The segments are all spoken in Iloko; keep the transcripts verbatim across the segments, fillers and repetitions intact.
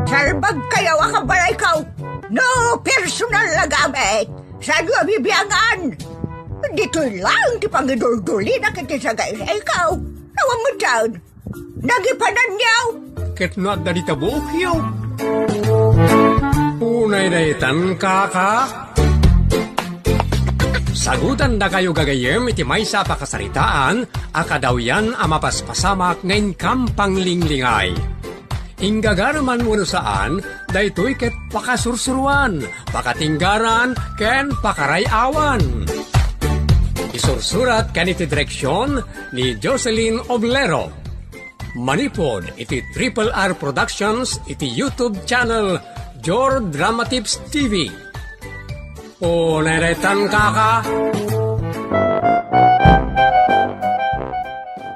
Sarbag kayo a kabalayko. No personal a gamit, saanyo a bibiangan. Ditoy laeng ti pangiduldulina iti sagayrayko. Awan met dayta. Nagipananyo. Ket no adda dita buokyo. Unay daytan, kaka. Sagutandakayo gagayyem iti maysa a pakasaritaan a kadawyan a mapaspasamak nga inkam panglinglingay. Inggagareman wenno saan, daytoy ket pakasursuroan, pakatinggaran, ken pakaray-awan. Isursurat ken iti direksion ni Jocelyn Oblero. Manipud iti Triple R Productions iti YouTube channel Jor Drama Tips T V. O, nairetan, kaka.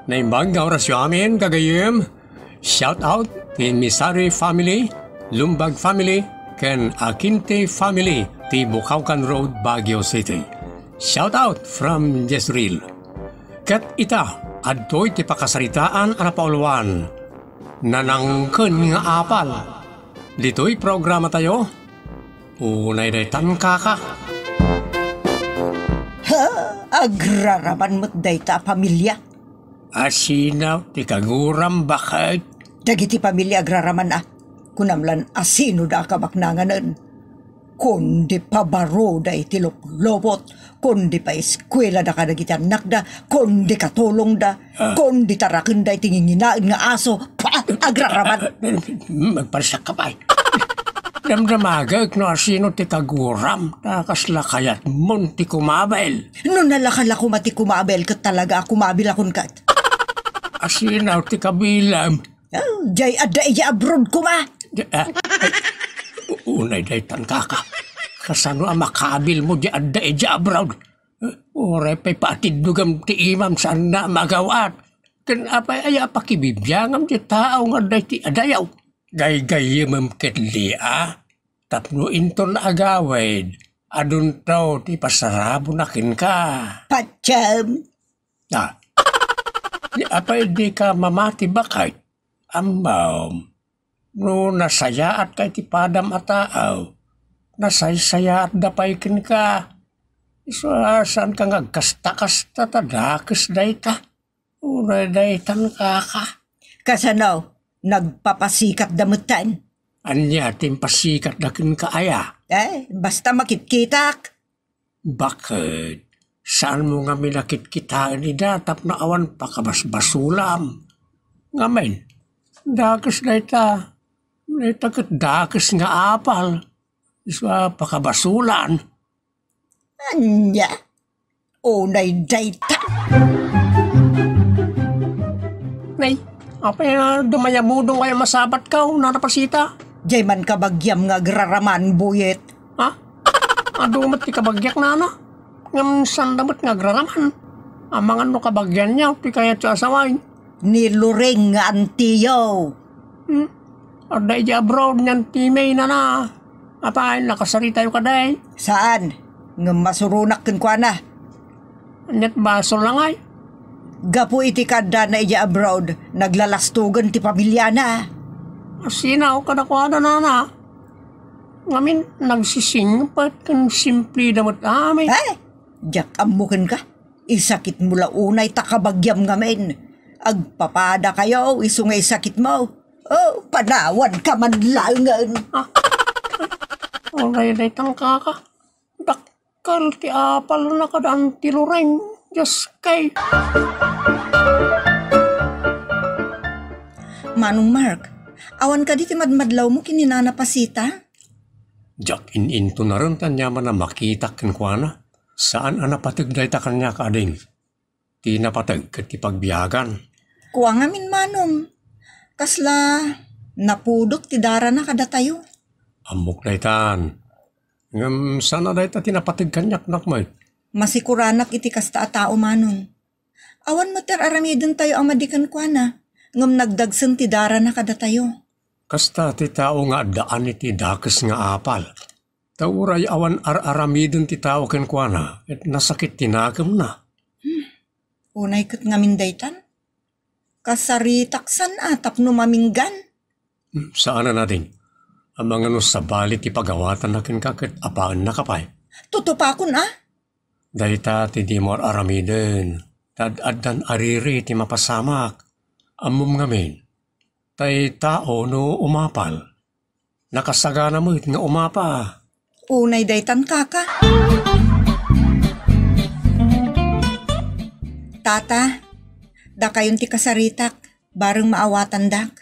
Naimbag nga orasyo amin, gagayyem. Shout out ti Misari family, Lumbag family, ken Aquinte family ti Bukawkan Road, Baguio City. Shout out from Jezreel. Ket ita, adtoy ti pakasaritaan a napauluan. Nanangken nga apal. Ditoy programatayo, unay daytan, kaka. Ha? Agraraman met dayta a pamilia? Asino ti kaguram, baket? Dagiti pamilia agraraman a. Kunam lan asino da a kabaknanganen. Kundi pabaroda iti loplopot, kundi paiskuelada kadagiti annakda, kundi katulongda, Ah. Kundi tarakenda iti nginginaen nga aso. Pa! Agraraman! Agparsakka pay. Damdamagek no asino ti kaguram, ta kasla kayatmon ti kumabel. No nalaka la koma ti kumabel, ket talaga a kumabil a kunkat. Asino ti kabilam? Oh, jay adda ija abroad koma. Di, ah, ay, u-, unay daytan, kaka. Kasano a makabil mo di adda ija abroad? Eh, uray pay paatiddogam ti imam, saan na magaw-at. Ken apay aya a pakibibiangam ti tao nga adda iti adayo? Gaygayyemem ket, Lia, tapno inton agawid, adunto ti pasarabona kenka. Patiem. Ah. Di apay dika mamati, baket? Ammom, no nasayaatka iti padam a tao, nasaysayaatda pay kenka. Isu a saanka nga agkasta-kasta ta dakes dayta. Uray daytan, kaka. Kasano? Nagpapasikatda metten? Ania ti impasikatda kenka aya? Eh, basta makitkitak. Baket, saanmo ngamin a kitkitaen ida tapno awan pakabasbasulam? Ngamin, dakes dayta, dayta ket dakes nga apal, isu a pakabasulan. Ania? Unay dayta. Nay, apay nga dumayamudong kayo masabat ka, o Nana Pasita? Jay man kabagiam nga agraraman, buyet. Ha? Adu met ti kabagiak, nana. Ngem saan da met nga agraraman? Amangan no kabagianyo ti kayatyo a sawen. Ni Loreng nga antiyo. Hmm? Adda iti abroad ni Auntie May, nana. Apay, nakasaritayo kadi? Saan? Ngem masuronak kenkuana. Aniat basol na ngay? Gapu iti kaaddana idiay abroad, naglalastogen ti pamiliana. Asinaw kadakuada, nana. Ngamin, nagsisingpet ken simple da met amin. Eh, diak ammo kenka. Isakitmo la unay ta kabagiam ngamin. Agpapadakayo isu nga isakitmo. Oh, panawanka man laengen. Ah. Uray daytan, kaka. Dakkel ti apalna kada Auntie Loreng. Diyos kay. Manong Mark, awan kadi ti madmadlawmo ken ni Nana Pasita? Diak in-intonaren ti aniaman a makitak kenkuana. Saan a napateg dayta kaniak, ading. Ti napateg ket ti pagbiagan. Kua ngamin, manong. Kasla napudot ti darana kadatayo. Ammok daytan. Ngem saan a dayta ti napateg kaniak, nak met? Masikuranak iti kasta a tao, manong. Awan met ti ar-aramidentayo a madi kenkuana, ngem nagdagsen ti darana kadatayo. Kasta ti tao nga addaan iti dakes nga apal. Ta uray awan ar-aramiden ti tao kenkuana, ket nasakit ti nakemna. Hmm. Unay ket ngamin daytan? Kasaritak saan a tapno maminggan? Hmm, saanen, ading. Amangan no sabali ti pagawatanna kenka ket apaennaka pay. Tutupakon, a? Dayta ti dimo ar-aramiden. Ta ad-addan ariri ti mapasamak. Ammom ngamin, tay tao no umapal, nakasagana met nga umapa. Unay daytan, kaka. Tata, dakayon ti kasaritak, bareng maawatandak.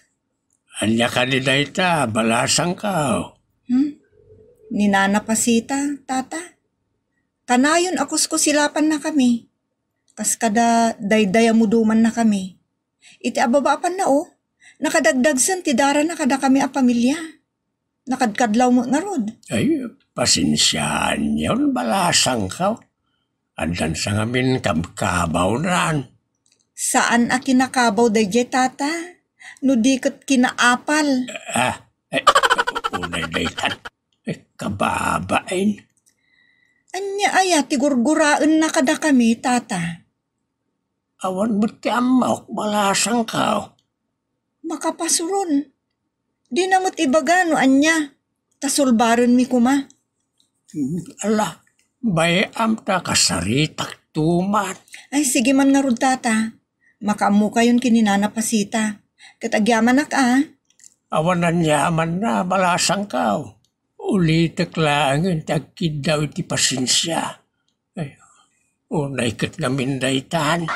Ania kadi dayta, balasangko? Hmm? Ni Nana Pasita, tata. Kanayon a kuskusilapannakami. Kas kada daydayamudumannakami. Iti ababa a pannao, nakadagdagsen ti darana kadakami a pamilia. Nakadkadlaw met ngarud. Ay, pasensiaanyon, balasangko. Addan sa ngamin kabkabawnan. Saan a kinakabaw daydiay, tata, no di ket kinaapal. Ah, eh, unay daytan. Eh, kababain. Ania aya ti gurguraenna kadakami, tata? Awan met ti ammok, balasangko. Makapasuron. Dina met ibaga no ania, ta sulbarenmi koma. Ala, bay-am ta kasaritak tuman. Ay, sige man ngarud, tata. Makaammokayon ken ni Nana Pasita. Ket agyamanak, a. Awan aniamanna, balasangko. Ulitek laengen ti agkiddaw iti pasensia. Ay, unay ket ngamin daytan.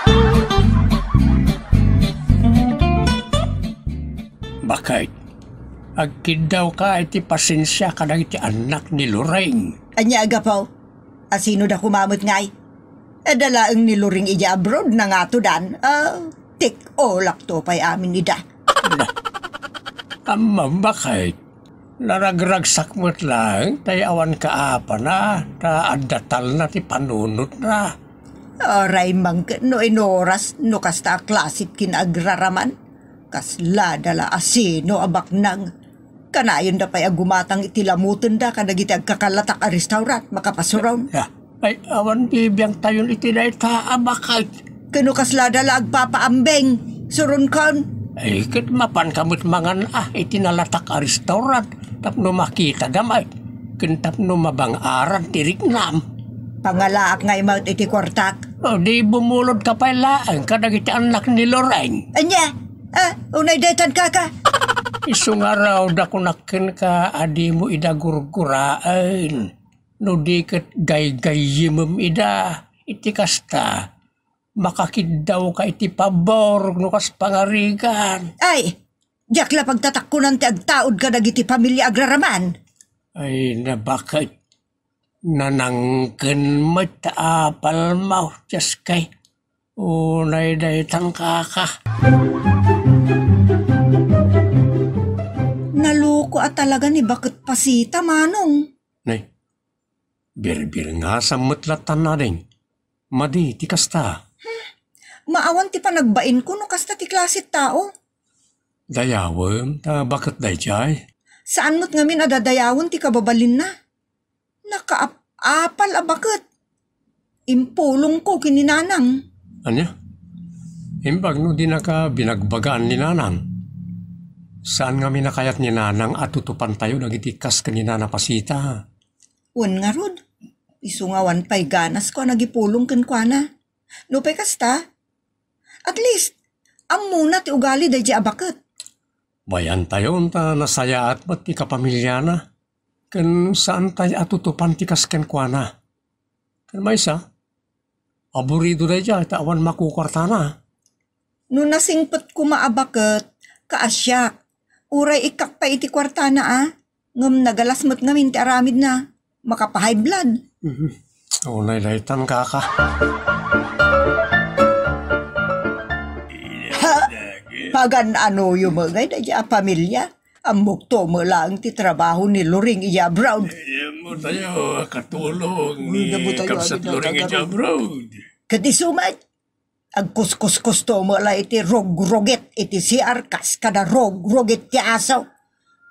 Baket, agkiddawka iti pasensia kadagiti annak ni Loreng. Ania a gapu? A sino da koma met ngay? Adda laeng ni Loreng idiay abroad, nangatodan. A, tik-olakto pay amin ida. Na, ammom, baket. Naragragsak met laeng tay awan kaapana, ta adda talna ti panunotna. Uray man ket no inoras no kasta a klase ti kinaagraraman. Kasla da la a sino a baknang. Kanayonda pay a gumatang iti lamutenda kadagiti agkakalatak a restaurant, makapasuron. Ah, ay, awan bibiangtayon iti dayta a baket. Ken no kasla da la agpapaambeng, suronkon. Ay, ket mapanka met mangan, a, iti nalatak a restaurant tapno makitada met, ken tapno mabang-aran ti riknam. Pangalaak ngay met iti kuartak. O, di bumulodka pay laeng kadagiti annak ni Loreng. Ania? A, unay daytan, kaka. Isu ngarud a kunak kenka a dimo ida gurguraen. No di ket gaygayyemem ida, iti kasta, makakiddawka iti pabor no kas pangarigan. Ay, diak la pagtatakkonan ti agtaud kadagiti pamilia agraraman. Ay, na baket. Nanangken met ta apalmo, Dios kay. Unay daytan, kaka. Naloko a talaga ni Baket Pasita, manong. Nay, birbirngasam met lattan, ading. Madi ti kasta. Hmm, maawan ti panagbainko no kasta ti klase ti tao. Dayawem ta baket daydiay. Saan met ngamin a dadayawen ti kababalinna. Nakaap-apal a baket. Impulongko ken ni Nanang. Ania? Imbag no dinaka binagbagaan ni Nanang. Saan ngamin a kayat ni Nanang a tutupantayo dagiti kas ken ni Nana Pasita? Wen ngarud, isu nga awan pay ganasko a nagipulong kenkuana. Nupay kasta, at least, ammona ti ugali daydiay a baket. Bayantayon ta nasayaat met ti kapamiliana, ken saantay a tutupan ti kas kenkuana. Ken maysa, aburido daydiay ta awan makukuartana. No nasingpet koma a baket, kaasiak, uray ikkak pay iti kuartana a, ngem nagalas met ngamin ti aramidna, makapa-high blood. Mhm. Unay daytan, kaka. Ha? Pagan-anoyo met ngay daydiay a pamilia? Ammokto met laeng ti trabaho ni Loring idiay abroad. Ay, ammotayo a katulong ni Kabsat Loring idiay abroad. Ket isu met, agkuskuskusto met la iti rugrugit iti C R kas kada rugrugit ti aso.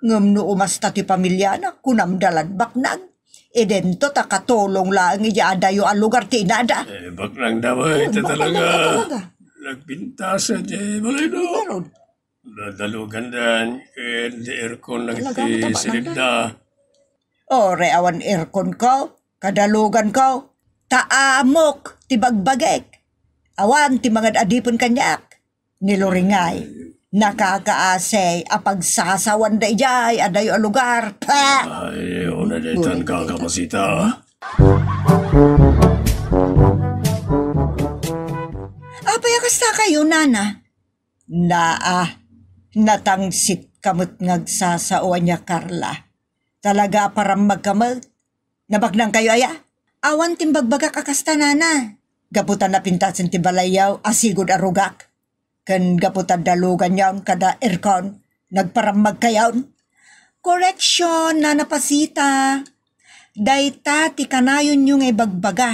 Ngem no umasta ti pamiliana, kunamda la baknang. Idinto ta katulong laeng idiay adayo a lugar ti inada. Eh, baknang da met, oh, ita baknang talaga. Talaga. Nagpintas idiay balayna. Ngarud, Dadalugan dan, ket di aircon lang Talaga, ti mataba silid lang da. Ore awan aircon ko, kadalugan ko. Ta amok ti bagbagek. Awan ti mangad-adipen kaniak. Ni Loringay, nakakaasay a pagsasawan da idiay adayo a lugar. Pa! Ay, una daytan Uy, kakamasita. Apay a kasta kayo, nana? Naa, natangsit ka met nga agsasao ania, Carla. Talaga a parammag ka met. Nabaknang kayo aya? Awan timbagbagak a kasta, nana. Gapu ta napintasen ti balayyo a sigud a rugak. Ken gapu ta dalugan yon kada aircon, nagparammag kayon. Correction, Nana Pasita. Dayta ti kanayonyo nga ibagbaga,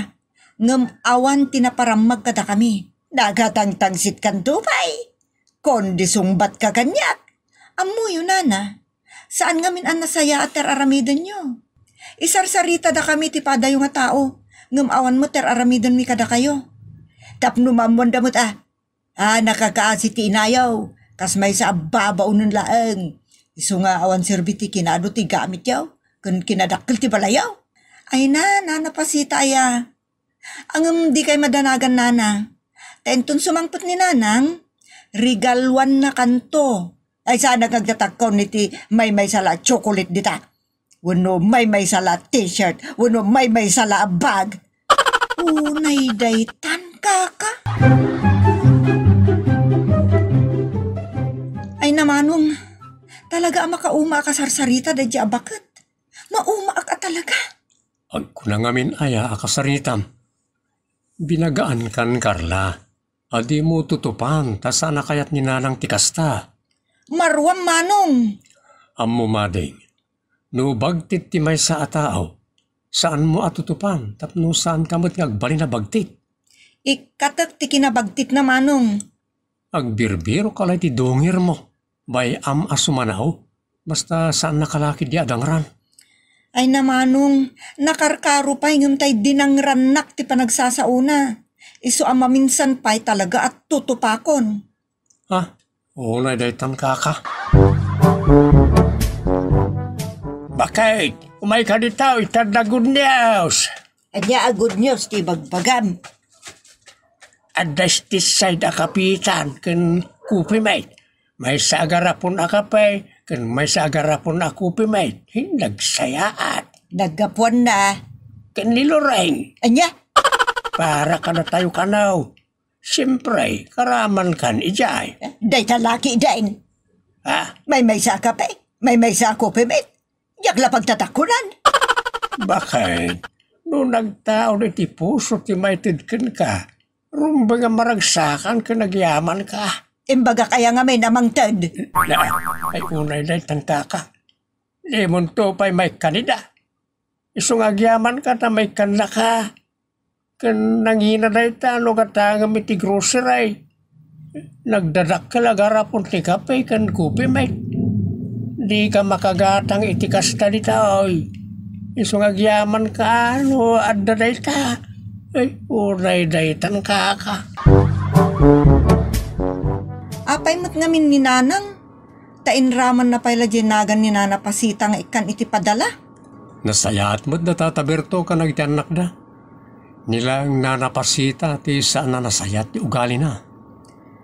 ngem awan ti naparammag kadakami. Nagatangtangsit kanto pay. Kundi sungbat ka kaniak. Ammoyo, nana, saan ngamin a nasayaat ti ar-aramidenyo. Isarsarita dakami ti padayo nga tao, ngem awan met ti ar-aramidenmi kadakayo. Tapno maammoanda met a, a, nakakaasi ti inayo, kas maysa a babaonen laeng. Isu nga awan serbi ti kinado ti gamityo, ken kinadakkel ti balayo. Ay na, Nana Pasita aya. Ngem dikay madanagan, nana. Ta inton sumangpet ni nanang, regaluannakanto. Ay, saanak nga agtatakkon iti maymaysa la a chocolate dita. Wenno maymaysa la a t-shirt, wenno maymaysa la a bag. Unay daytan, kaka. Ay, namanong, talaga a makauma a kasarsarita daydi a baket. Maumaak a talaga. Agkuna ngamin aya a kasaritam? Binagaankan, Carla, a dimo tutupan ta saan a kayat ni nanang ti kasta. Maruam, manong. Ammo, madeng, no bagtit ti maysa a tao, saanmo a tutupan tapno saanka met nga agbalin a bagtit. Ikkatek ti kinabagtitna, manong. Agbirbirok a lay ti dungirmo. Bay-am a sumanao, basta saannaka la ketdi a dangran. Ay, namanong, nakarkaro pay ngem tay dinangrannak ti panagsasaona. Isu a maminsan pay talaga a tutupakon. Ha? Unay daytan, kaka. Bakit? Umayka dita, ita adda good news. Ania a good news ti ibagbagam? Adda East Side a kapitan ken Coffee Mate. Maysa a garapon a kape ken maysa a garapon a Coffee Mate. Hin, nagsayaat. Naggapuanna. Ken ni Lorraine. Ania? Para kadatayo kano. Siempre, karamankan idiay. Dayta laki den. Ha? Maymaysa a kape, maymaysa a Coffee Mate. Diak la pagtatakunan. Bakit? No nagtaud iti puso ti maited kenka, rumbeng a maragsakan ken agyamanka. Imbagak aya ngamin a mangted? Na, ay, unay daytan, kaka. Dimonto pay maikkanida. Isu nga agyamanka ta maikkannaka. Ken nangina dayta no gatangem iti grocery. Nagdadakkel a garapon ti kape ken Coffee Mate. Dika makagatang iti kasta ditoy. Isu nga agyamanka no adda dayta. Ay, unay daytan, kaka. Apay met ngamin ni nanang? Ta inramanna pay la diay nagan ni Nana Pasita nga ikkan iti padala. Nasayaat met da Tata Berto ken dagiti annakda. Ni laeng Nana Pasita ti saan a nasayaat ti ugalina.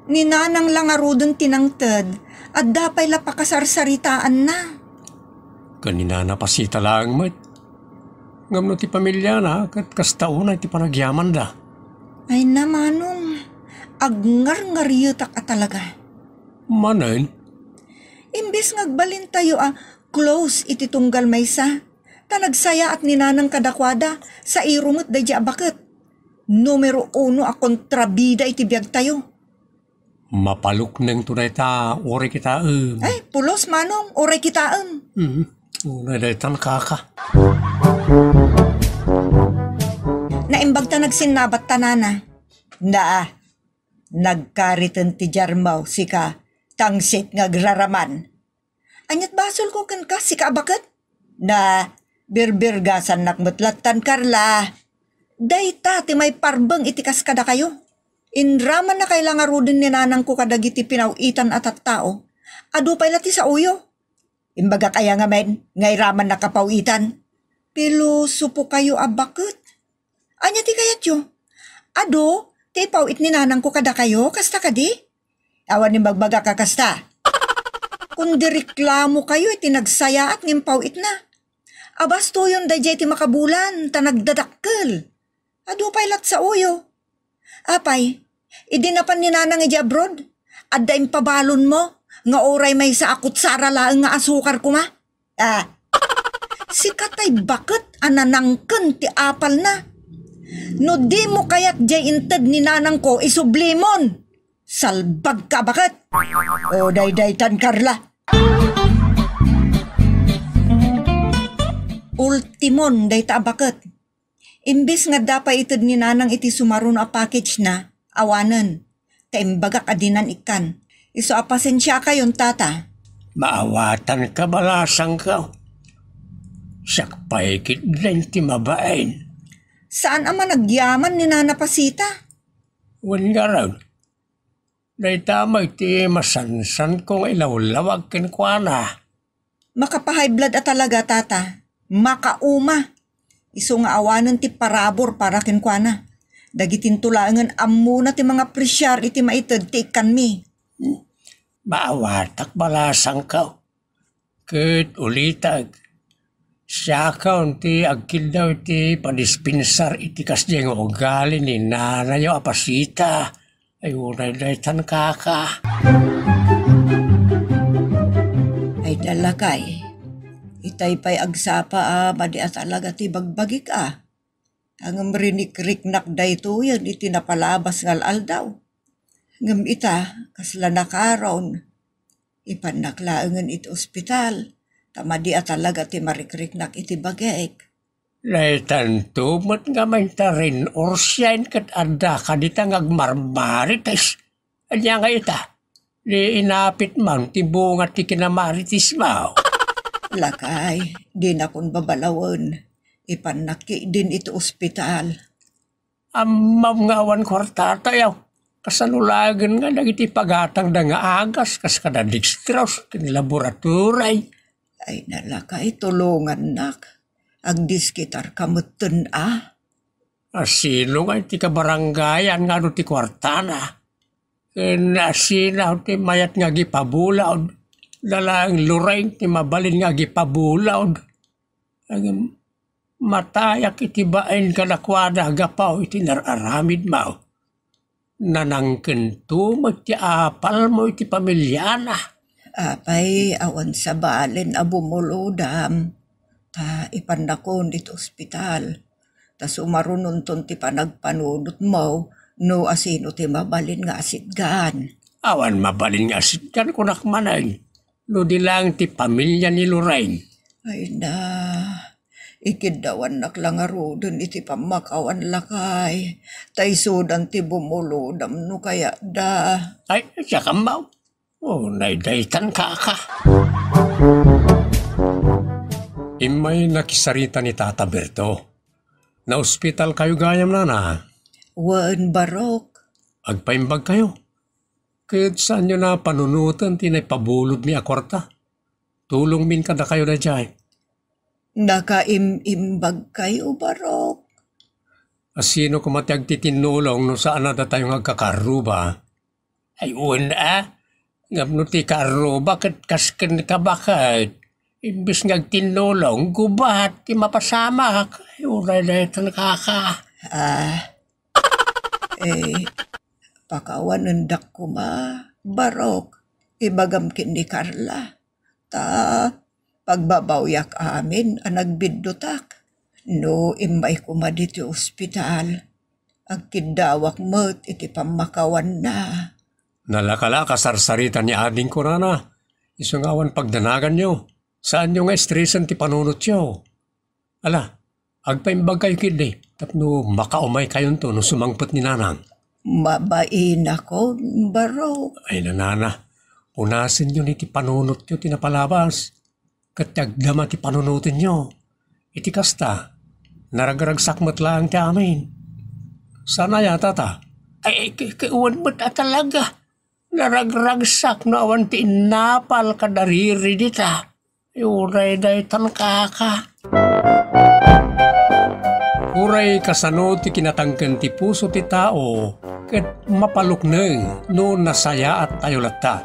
Ni nanang la ngaruden ti nangted, adda pay la pakasarsaritaanna. Ken ni Nana Pasita laeng met. Ngem no ti pamiliana ket kasta unay ti panagyamanda. Ay, namanong, agngarngarietak a talaga. Manen? Imbes nga agbalintayo a close iti tunggal maysa, ta nagsayaat ni nanang kadakuada, sairo met daydi a baket. Numero uno a kontrabida iti biagtayo. Mapaluknengto dayta, uray kitaem. Ay, pulos, manong, uray kitaem. Mhm. Unay daytan, kaka. Naimbag ta nagsinnabat ta, nana. Naa, nagkariten ti diarmaw, sika, tangsit nga agraraman. Aniat basolko kenka, sika a baket? Na, birbirgasannak met lattan, Carla. Dayta ti maiparbeng iti kas kadakayo. Inramannakay la ngaruden ni nanangko kadagiti pinaw-itan a tattao. Adu pay la ti saoyo. Imbagak aya ngamin nga iramannak a paw-itan? Pilosopo kayo a baket. Ania ti kayatyo? Adu ti ipaw-it ni nanangko kadakayo, kasta kadi? Awan imbagbagak a kasta. Kundi reklamo kayo iti nagsayaat nga impaw-itna. Abastoyon daydiay ti makabulan, ta nagdadakkel. Adu pay lat saoyo. Apay, idi napan ni nanang idiay abroad, adda impabalonmo nga uray maysa a kutsara laeng nga asukar koma? Ah, sika tay baket a nanangken ti apalna. No dimo kayat diay inted ni nanangko, isublimon. Salbagka a baket. O, daydaytan, Carla. Ultimon dayta a baket. Imbes nga adda pay ited ni nanang iti sumaruno a package na, awanen. Ta imbagak a dinan ikkan. Isu a pasensiakayon, tata. Maawatanka, balasangko. Siak pay ketdin ti mabain. Saan a managyaman ni Nana Pasita? Wen ngarud, dayta met ti masansanko nga ilawlawag kenkuana. Makapahay blood a talaga, tata. Makauma. Isu nga awanen ti parabur para kenkuana. Dagitinto laengen ammona ti mangapresiar iti maited ti ikkanmi. Maawatak, balasangko. Ket ulitek, siakon ti agkiddaw iti padispensar iti kasdiay nga ugali ni nanayo a Pasita. Ay, uray daytan, kaka. Ay, da lakay. Itay pay agsapa a madi a talaga ti bagbagik a. Ngem rinikriknak daytoyen iti napalabas nga al-aldaw. Ngem ita, kasla nakaron, ipannak laengen iti ospital, ta madi a talaga ti marikriknak iti bagik. Daytanto met ngamin ta rin-ursiaen ket adda kadita nga agmarmarites. Ania nga ita? Di inapit man ti bunga ti kinamaritismo. Lakay, dinakon babalawen. Ipannak ketdin iti ospital. Ammom nga awan kuartatayo. Kasano laengen nga dagiti pagatangda nga agas kas kada dextrose ken laboratory? Ay, na lakay, tulongannak. Agdiskitarka metten a. A sino nga iti kabarangayan nga adu ti kuartana? Ken a sino ti mayat nga agipabulaod? Dalaeng Lorraine ti mabalin nga agipabulaod. Ngem matayak iti bain kadakuada gapu iti nar-aramidmo. Nanangkento met ti apalmo iti pamiliana. Apay, awan sabalen a bumulodam. Ta ipannakon iti ospital. Ta sumarunonton ti panagpanunotmo no asino ti mabalin nga asitgan. Awan mabalin nga asitgan, kunak manen. No di laeng ti pamilia ni Lorraine. Ay na, ikiddawannak la ngaruden iti pammakawan lakay, ta isudan ti bumulodam no kayatda. Ay, siak ammo. O, naydaytan, kaka. Immay nakisarita ni Tata Berto. Naospital kayo gayam, nana? Wen, Barok. Agpaimbag kayo. Ket saanyo a panunoten ti naipabulodmi a kuarta? Tulongmin kadakayo daydiay. Nakaim-imbag kayo, Barok. A sino koma ti agtitinnulong no saan a datayo nga agkakarruba? Ay, wen a. Ngem no ti karruba ket kas ken kabaket, imbes nga agtinnulong, gubat ti mapasamak. Ay, uray daytan, kaka. Ah, Eh, pakawanendak koma, Barok, ibagam ken ni Carla. Ta pagbabawiak amin a nagbiddutak. No immay koma ditoy ospital, agkiddawak met iti pammakawanna. Nalaka la a kasarsarita ni adingko, nana. Isu nga awan pagdanaganyo. Saanyo nga estresen ti panunotyo. Ala, agpaimbag kayo ketdi, tapno makaumaykayonto no sumangpet ni nanang. Mabainakon, Barok. Ay, nanana, punasenyo ni ti panunotyo ti napalabas, ket ti agdama ti panunotenyo. Iti kasta, naragragsak met laeng ti amin. Saan aya, tata? Ay, ay, ke-, ke-, wen met a talaga. Naragragsak no awan ti innapal kad ariri dita. Uray daytan kaka. Uray kasano ti kinatangken ti puso ti tao ket mapalukneng no nasayaat tayo latta.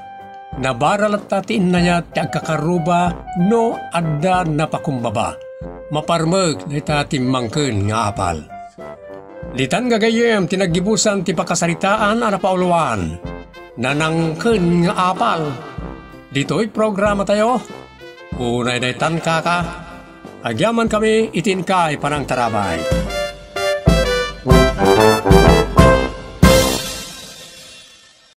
Nabara latta ti innayat ti agkakaruba no adda napakumbaba. Maparmek dayta timmangken nga apal. Ditan gagayyem ti naggibusan ti pakasaritaan a napauluan. Nanangken nga apal. Ditoy programa tayo. Unay daytan kaka. Agyaman kami iti inkay panangtarabay.